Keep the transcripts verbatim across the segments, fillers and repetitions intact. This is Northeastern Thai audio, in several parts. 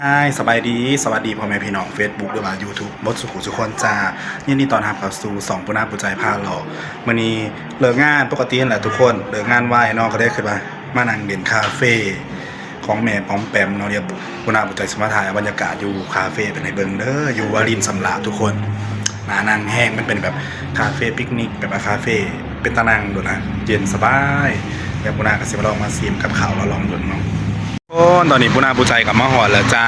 ฮาย สบายดี สวัสดีพ่อแม่พี่น้อง Facebook หรือว่า YouTube หมดสุขุสุคนจ้า ยินดีต้อนรับเข้าสู่ช่องปูนาปูใจพาเลาะ มื้อนี้เลิกงานปกตินั่นแหละทุกคน เลิกงานไวเนาะ ก็เลยคิดว่ามานั่งเล่นคาเฟ่ของแม่ปอมแปมเนาะ เดี๋ยวปูนาปูใจสิมาถ่ายบรรยากาศอยู่คาเฟ่เป็นให้เบิ่งเด้อ อยู่วารินสำราญทุกคน น่านั่งแฮง มันเป็นแบบคาเฟ่ปิกนิก แบบว่าคาเฟ่เป็นตานั่งโดดนะ เย็นสบาย เดี๋ยวปูนาก็สิมาลองมาซิมกับข้าวแล้วลองโดดเนาะ โอ้ ตอนนี้ปูนาปูใจกลับมาฮอดแล้วจ้า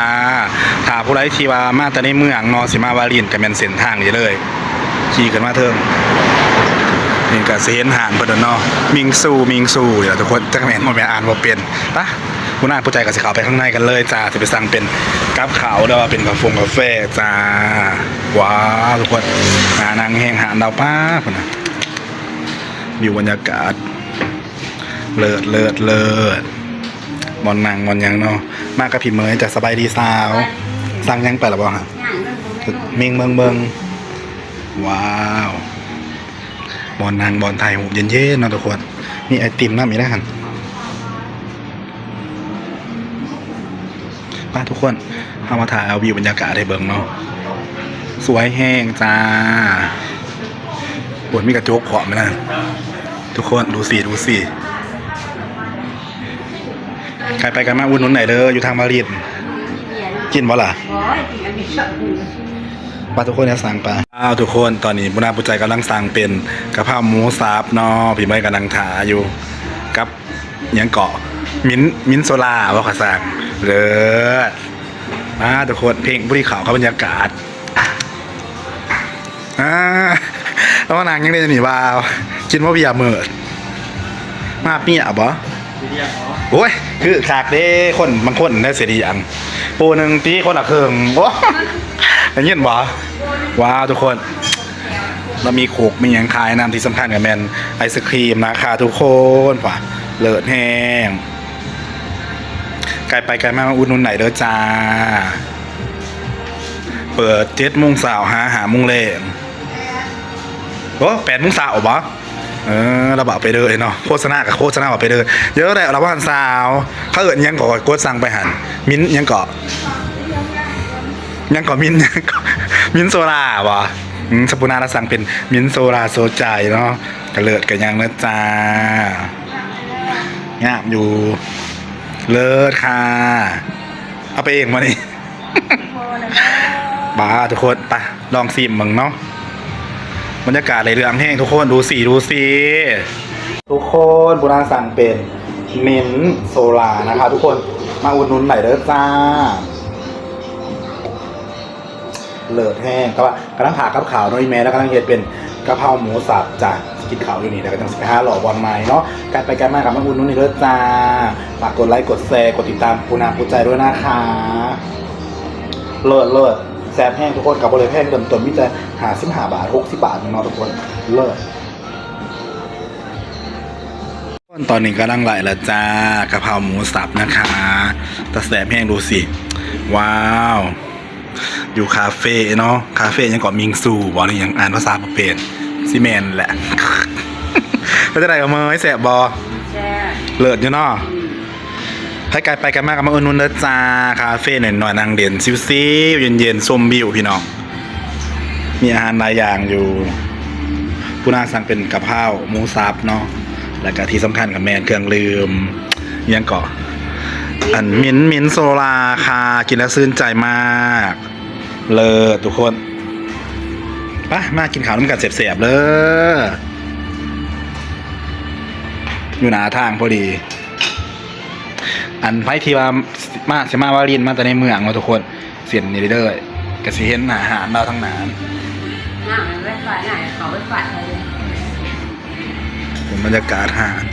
ถ้าผู้ใดที่ว่ามาแต่ในเมืองเนาะ สิมาวารินก็แม่นเส้นทางนี้เลย ขี่ขึ้นมาเทิง นี่ก็สิเห็นห้านเพิ่นเนาะ มิงซู มิงซู นี่ล่ะทุกคน จักแม่นบ่แม่น อ่านบ่เป็น ปะ ปูนาปูใจก็สิเข้าไปข้างในกันเลยจ้า สิไปสั่งเป็นกับข้าวหรือว่าเป็นกาแฟ กาแฟจ้า ว้าว ทุกคน น่านั่งแฮง ห้านดาวปาดพุ้นน่ะ วิวบรรยากาศ เลิศ เลิศ เลิศ บ่อนนั่งบ่อนหยังเนาะ มากับพี่เมยจ้ะ สบายดีสาว สั่งหยังไปล่ะบ่ฮะ ย่างเบิ่งเบิ่ง เมงเบิ่งเบิ่ง ว้าว บ่อนนั่งบ่อนถ่ายรูปเย็นๆเนาะทุกคน มีไอติมนำอีกนะหั่น มาทุกคน เฮามาถ่ายเอาวิวบรรยากาศให้เบิ่งเนาะ สวยแฮงจ้า โอ้ย มีกระจกพร้อมนะ ทุกคนดูสิ ดูสิ ใครไปกันมาอุดหนุนหน่อยเด้อ อยู่ทางวาริน กินบ่ล่ะ โอ้ย กินอันนี้ชอบ มาทุกคนจะสั่งไป อ้าว ทุกคน ตอนนี้ปูนาปูใจกำลังสั่งเป็นกะเพราหมูสับเนาะ พี่เมยกำลังถ่าอยู่ กับหยังเกาะ มิ้นท์ มิ้นท์โซลาบ่ขอสั่ง เลิศ มาทุกคน เพลงผู้ดีเขาเข้าบรรยากาศ อ่า แล้วมานางยังได้หนีบ่าว กินบ่เบียร์มื้อ มาเปียบ่ โอ้ย คือคักเด้ คนบางคนได้เสียดีอัง ปูหนึ่งตีคนละครึ่ง โอ้ ได้ยินบ่ ว้าว ทุกคน แล้วมีโคกมีหยังขายนำ ที่สำคัญก็แม่นไอศครีมนะคะทุกคน ว้า เลิศแฮง ใครไปใครมา มาอุดหนุนหน่อยเด้อจ้า เปิดเจ็ดโมงเช้าหาห้าโมงแลง โอ้ แปดโมงเช้าบ่ เออ เราบอกไปเลยเนาะ โฆษณากับโฆษณาบอกไปเลย เยอะแหละ เราว่าหั่นสาว เขาเอิ้นหยังเกาะ กดสั่งไปหั่น มิ้นท์หยังเกาะ หยังเกาะ มิ้นท์หยังเกาะ มิ้นท์โซลาบ่ อืม สปูนาเราสั่งเป็นมิ้นท์โซลาโซใจเนาะ กะเลิศกะยังนะจ้า งามอยู่ เลิศค่ะ เอาไปเองมานี่ บ้าทุกคน ไป ลองซิมเบิ่งเนาะ บรรยากาศในเรื่องแห้งทุกคน ดูสิ ดูสิ ทุกคน ปูนาสั่งเป็นมิ้นท์โซลานะคะ ทุกคน มาอุดหนุนหน่อยเด้อจ้า เลิศแฮง แต่ว่ากำลังถ่ากับข้าวเนาะ อีแม่ แล้วกำลังเฮ็ดเป็นกะเพราหมูสับจ้ะ สิกินข้าวอยู่นี่ แล้วก็จั่งสิไปหาเลาะบ่อนใหม่เนาะ กันไปกันมากับมาอุดหนุนนี่เด้อจ้า ฝากกดไลค์ กดแชร์ กดติดตามปูนาปูใจด้วยนะคะ เลิศ เลิศ แซ่บแฮงทุกคน กับบ่ได้แพง เริ่มต้นมีแต่ห้าสิบห้าบาท หกสิบบาทเนาะทุกคน เลิศ ตอนนี้กำลังไหลแล้วจ้า กะเพราหมูสับนะคะ แต่แซ่บแฮง ดูสิ ว้าว อยู่คาเฟ่เนาะ คาเฟ่หยังเกาะ มิงซูบ่ หรือหยัง อ่านภาษาบ่เป็น สิแม่นแหละ เป็นจั่งใดกับเมย แซ่บบ่ แซ่บ เลิศอยู่เนาะ อืม ใครไปใครมาก็มาอุดหนุนเด้อจ้า คาเฟ่หน่อยๆ นั่งเล่นชิวๆ เย็นๆ ชมวิวพี่น้อง มีอาหารหลายอย่างอยู่ ปูนาสั่งเป็นกะเพราหมูสับเนาะ แล้วก็ที่สำคัญก็แม่นเครื่องดื่ม หยังเกาะ อัน มิ้นท์ มิ้นท์โซลาค่ะ กินแล้วชื่นใจมาก เลิศทุกคน ไป มากินข้าวนำกันแซ่บๆ เด้อ อยู่หน้าทางพอดี อันไผที่ว่ามา สิมาวารินมาแต่ในเมืองเนาะทุกคน เส้นนี้เด้อ ก็สิเห็นหน้าห้านเราทั้งนั้น น้ำมันไว้ฝาดหน้าเขาไว้ฝาดเขาเลย เป็นบรรยากาศห้าน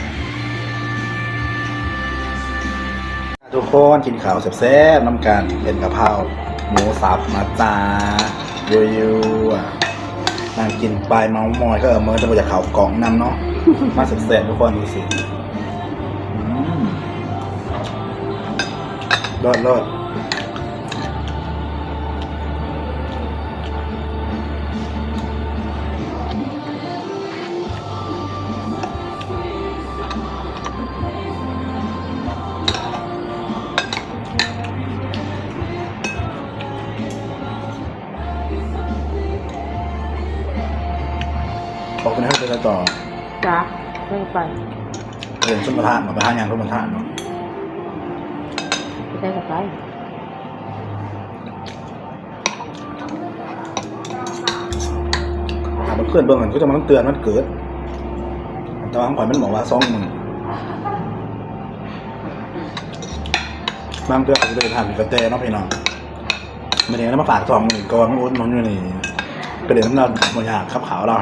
ทุกคนกินข้าวแซ่บๆ นำกัน เป็นกะเพราหมูสับนะจ้า ยั่วๆ นั่งกินไปเมาท์มอย ก็เออ เมยจะบ่อยากเข้ากล่องนำเนาะ มาแซ่บๆ ทุกคนดูสิ อืม เลิศๆ อื คนนี้เขาไปต่อ จ้ะ ไม่ไป เรียนชลประทานมาไปหางานชลประทานเนาะ ไปได้กับไป หาเพื่อนเบิ่งกันก็จะมาเตือนวันเกิด แต่ว่าของข่อยมันบอกว่าสองหมื่น บางเทื่ออาจจะไปทานกระแตเนาะพี่น้อง ไม่ได้มาฝากสองหมื่นก่อน มันอุดหนุนอยู่นี่ ไปเล่นน้ำเราบ่อยากครับขาวเรา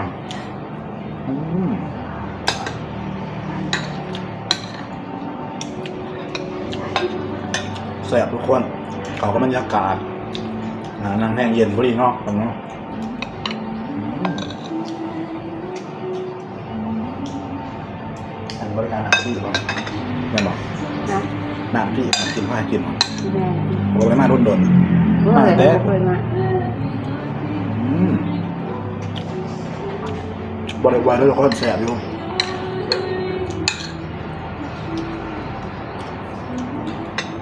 อืม แซ่บทุกคน เขาก็บรรยากาศ อ่า นั่งแห้งเย็นพอดีเนาะ ตรงนี้ อืม อันบริการน้ำพี่บ่ แม่นบ่ นะ น้ำพี่น้ำกิน พากินบ่ แม่น โอ้ย มาโดนๆ โอ้ย มาเด้อ บ่เคยมา อืม บ่ได้ว่าเด้อ คนแซ่บอยู่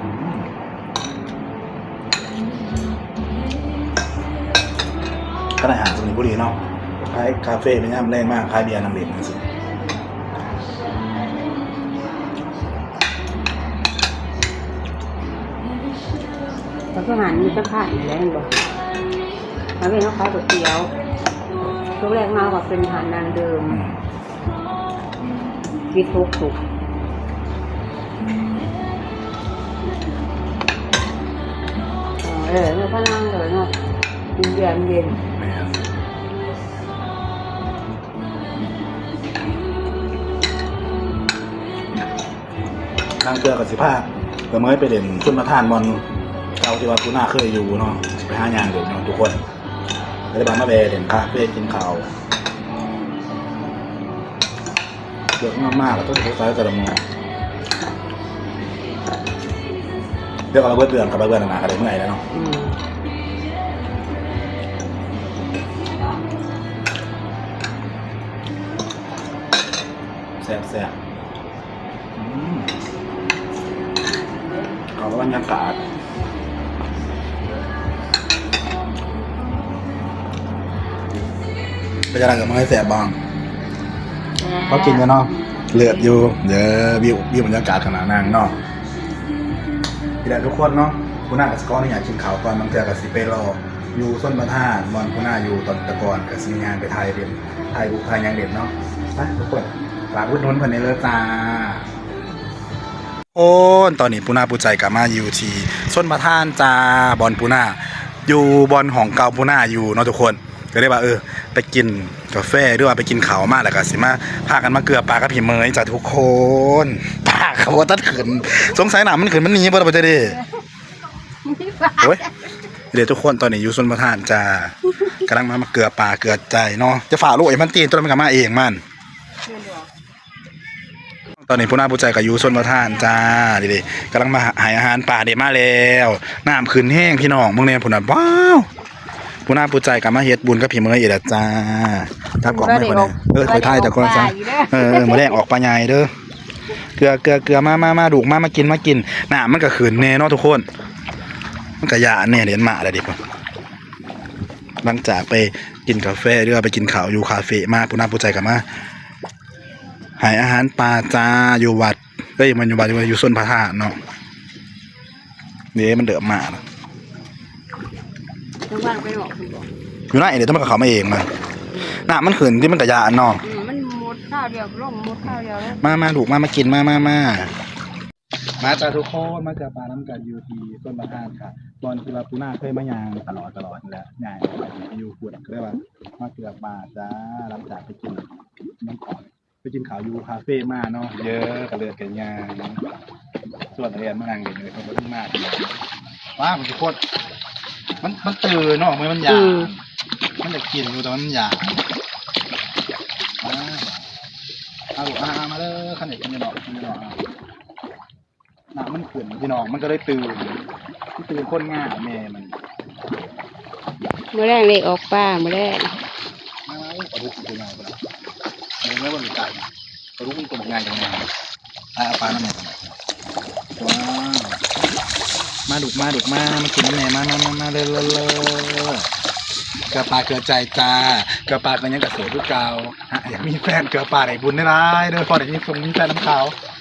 อืม ขนาดอาหารชลบุรีเนาะ ขายคาเฟ่เป็นย่ามแรงมาก ขายเบียร์นำเด็กนั่นสิ ก็คืออาหารมีเจ้าภาพอยู่แล้วเห็นบ่ แล้วเป็นเขาขายก๋วยเตี๋ยว ช่วงแรกมาก็เป็นอาหารดั้งเดิม อืม คิดทุกสุก เออ เออ เมื่อพนังเลยเนาะ กินเบียร์เย็น แม่น นั่งเครื่องกับสิบห้า ก็เมื่อไปเล่นชลประทานบ่อนเก่าที่ว่าปูนาเคยอยู่เนาะ สิไปหาย่างเล่นเนาะทุกคน ก็เลยพามาแวะเล่นคาเฟ่กินข้าว เดือดมากๆ แล้วต้องใช้แต่ละมื้อ เดี๋ยวเอาไปเบิดเดือนกับไปเบิดหนาๆ ก็ได้เมื่อยแล้วเนาะ อืม แซ่บๆ อืม เขาก็บรรยากาศ ไปจะได้กับเมื่อยแซ่บบ้าง เขากินกันเนาะ เลือดอยู่ เด้อ วิว วิวบรรยากาศขนาดนั้นเนาะ นี่แหละทุกคนเนาะ คุณน้ากับสกอตนี่อยากกินข้าวก่อน บางเทื่อก็สิไปรอ อยู่ชลประทาน บ่อนคุณน้าอยู่ตอนแต่ก่อน ก็สิย่างไปถ่ายเด่น ถ่ายรูปถ่ายหยังเด่นเนาะ ไปทุกคน ฝากอุดหนุนเพิ่นได้เลยจ้า โอ้ ตอนนี้ปูนาปูใจก็มาอยู่ที่ชลประทานจ้า บ่อนปูนา อยู่บ่อนของเก่าปูนาอยู่เนาะทุกคน ก็เลยว่า เออ ไปกินกาแฟหรือว่าไปกินข้าวมา แล้วก็สิมาพากันมาเกลือปลากับพี่เมยจ้ะทุกคน ปลาเขาว่าตัดขึ้น สงสัยน้ำมันขึ้นมันหนีบ่ล่ะบ่จะดี โอ้ย เดี๋ยวทุกคน ตอนนี้อยู่ชลประทานจ้า กำลังมา มาเกลือปลาเกลือใจเนาะ จะฝ่าลูกไอ้มันตีนตัวมันก็มาเองมัน ตอนนี้ผู้น้าผู้ใจก็อยู่ชลประทานจ้า นี่เด้ กำลังมาให้อาหารปลาเด้ มาแล้ว น้ำขึ้นแฮงพี่น้อง เบิ่งแน่พุ้นน่ะ ว้าว ผู้น้าผู้ใจก็มาเฮ็ดบุญกับพี่เมยอีกแล้วจ้า จับกล่องไว้พุ้นน่ะ เออ ข่อยถ่ายแต่ก่อนซะ เออ มื้อแลงออกปลาใหญ่เด้อ เกลือ เกลือ เกลือ มา มา มา ลูก มา มากิน มากิน น้ำมันก็ขึ้นแน่เนาะทุกคน มันก็ย่านแน่ เห็นมาแล้วเด้ หลังจากไปกินกาแฟหรือว่าไปกินข้าวอยู่คาเฟ่มา ผู้น้าผู้ใจก็มา ให้อาหารปลาจ้า อยู่วัด เอ้ย มันอยู่วัด อยู่ชลประทานเนาะ เด้ มันเดินมาแล้ว ต้องวางไปออกคุณบอก อยู่ไหนเดี๋ยวมันก็เข้ามาเองมัน น้ำมันขึ้นที่มันกะยานเนาะ อืม มันหมดข้าวเดียว ลงหมดข้าวเดียวเลย มา มา ลูก มา มากิน มา มา มา มาจ้าทุกคน มาเกลือปลานำกันอยู่ที่ชลประทานค่ะ บ่อนที่ว่าผู้น้าเคยมาย่างตลอดตลอดนี่แหละ ย่างไปอยู่พุ้นก็เลยว่า มาเกลือปลาจ้า หลังจากไปกินน้ำก่อน ไปกินข้าวอยู่คาเฟ่มาเนาะ เยอะก็เลยกันย่าง ส่วนเรียนมานั่งเล่นเลย เขาบ่ได้มา ว้า มันสิโคตร มัน มันตื่นเนาะ มัน มันอยาก อืม มันอยากกินอยู่ แต่มันอยาก อ่า เอาลูก อ่า มาเด้อ คันอยากกินเนาะ กินเนาะ อ่ะ น้ำมันขึ้นพี่น้อง มันก็เลยตื่น มันตื่นคนงามแม่มัน มื้อแลงเลขออกปลา มื้อแลง มา ปลาดุกมันตัวใหญ่ปะล่ะ เดี๋ยวแม่ว่ามันไก่ ปลาดุกมันตัวใหญ่จังเลย อ่ะ เอาปลาน้ำแม่ ว้าว มาลูก มาลูก มา มากินน้ำแม่ มา มา มา มา เร็ว เร็ว เร็ว เกลือปลาเกลือใจจ้า เกลือปลาก็ยังกะโสดคือเก่า ฮะ อยากมีแฟน เกลือปลาได้บุญได้หลายเด้อ พอได้มีฟงมีแฟนนำเขา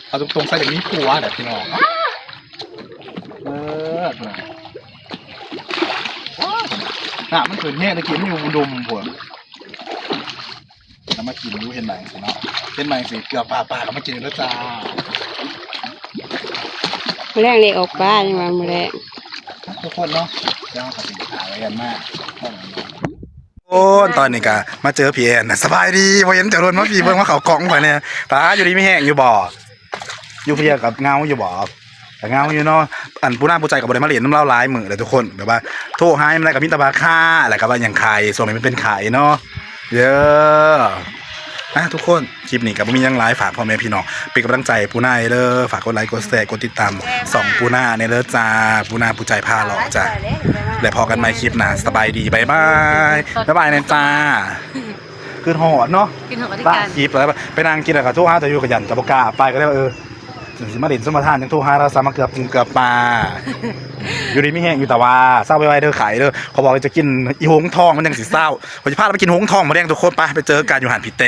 เอาตรงๆซะ อยากมีผัวแหละพี่น้อง เออ น้ำมันขึ้นแฮง ตะกี้มันอยู่ดุมพุ้น แล้วมากินอยู่ เห็นไหมสิเนาะ เห็นไหมสิ เกลือปลา ปลาก็มากินแล้วจ้า มื้อแลงเลขออกปลายังว่ามื้อแลง ทุกคนเนาะ เดี๋ยวเขาสิหาอะไรกันมาก โอ้ ตอนนี้ก็มาเจอพี่แอนนะ สบายดี บ่เห็นเจ้าโดนมาพี่ เบิ่งมาเข้ากล่องข่อยแน่ ตาอยู่ดีมีแฮงอยู่บ่ อยู่เพียกับเหงาอยู่บ่ ก็เหงาอยู่เนาะ อันผู้นำผู้ใจก็บ่ได้มาเล่นนำลาวหลายมื้อแล้วทุกคน แบบว่าโทรหายังไดก็มีแต่ว่าค่า แล้วก็ว่าหยังไข่ ช่วงนี้มันเป็นไข่เนาะ เด้อ อ่ะทุกคน คลิปนี้ก็บ่มีหยังหลาย ฝากพ่อแม่พี่น้องเป็นกำลังใจปูนาเด้อ ฝากกดไลค์กดแชร์กดติดตามช่องปูนาแน่เด้อจ้า ปูนาผู้ใจพาเลาะจ้า และพอกันใหม่คลิปหน้า สบายดี บ๊ายบาย บ๊ายบายนะจ้า คือฮอดเนาะ กินของอธิ ลา การ คลิปแล้ว ไปนั่งกินแล้วก็โทรหาแต่อยู่ขยันกับบ่กล้าไป ก็เลยว่าเออสิมาเล่นสมปทาน ยังโทรหาเราซ้ำมาเกลือปงเกลือปลา อยู่ดีมีแฮงอยู่ แต่ว่าเซาไวๆเด้อไข่เด้อ เขาบอกว่าจะกินอีหงทองมันยังสิเซา เขาจะพาเราไปกินหงทองมาแดงทุกคน ไป ไปเจอกันอยู่หาดผีเต